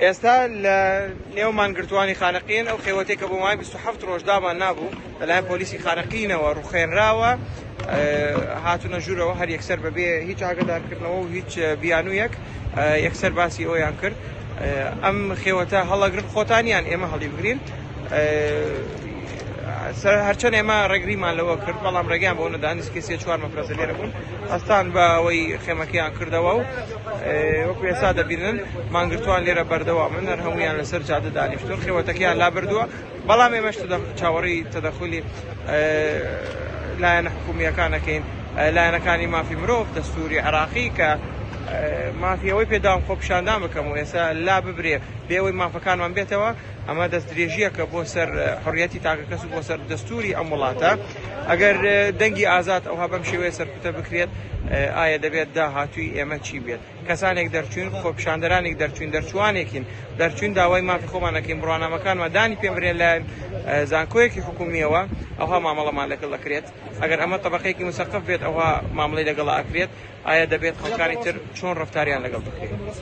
ئێستا لە نێو مانگرتووانی خانەقین ئەو خێوەتەی کە بۆ ماوەی 27 ڕۆژ دامان نابوو لەلایەن پۆلیسی خانەقینەوە ڕوخێنراوە، هاتوونە ژوورەوە هەر یەکسەر بەبێ هیچ ئاگدارکردنەوە و هیچ بیانوویەک یەکسەر باسی ئەویان کرد ئەم خێوەتە هەڵەگرن خۆتانیان ئێمە هەڵی بگرین. هەرچەند ئێمە ڕێگریمان لەوە کرد بەڵام ڕێگەیان بۆ نەدا، نزیکەی سێ چوار مەفرەزە لێرە بوون، هەستان بە ئەوەی خێمەکەیان کردەوە و وەکو ئێستا دەبینن مانگرتووان لێرە بەردەوامن، هەر هەمویان لەسەر جادە دانیشتون، خێوەتەکەیان لابردووە، بەڵام ئێمەش چاوەڕێی تەدەخولی لایەنە حکومییەکان ئەکەین، لایەنەکانی مافی مرۆڤ، دەستوری عێراقی کە مافی ئەوەی پێداوم خۆپیشاندان بکەم و ئێستا لا ببرێ بێ ئەوەی مافەکانمان بێتەوە، ئەمە دەست درێژیەکە بۆ سەر حڕیەتی تاکەکەس و بۆ سەر دەستوری ئەم وڵاتە. ئەگەر دەنگی ئازاد ئەوها بەم شێوەیە سەرکوتە بکرێت، ئایا دەبێت داهاتووی ئێمە چی بێت؟ کەسانێک دەرچوین، خۆپیشاندەرانێک دەرچوین، دەرچوانێکین، دەرچوین داوای مافی خۆمان ئەکەین، بڕوانامەکانمان دانی پێ برێن لایەن زانکۆیەکی حکومیەوە، ئەوها مامەڵەمان لەگەڵ دەکرێت. ئەگەر ئەمە تەبەقەیەکی مسەقف بێت ئەوها مامەڵەی لەگەڵ ئەکرێت، ئایا دەبێت خەڵکانی تر چۆن ڕەفتاریان لەگەڵ بکرێت؟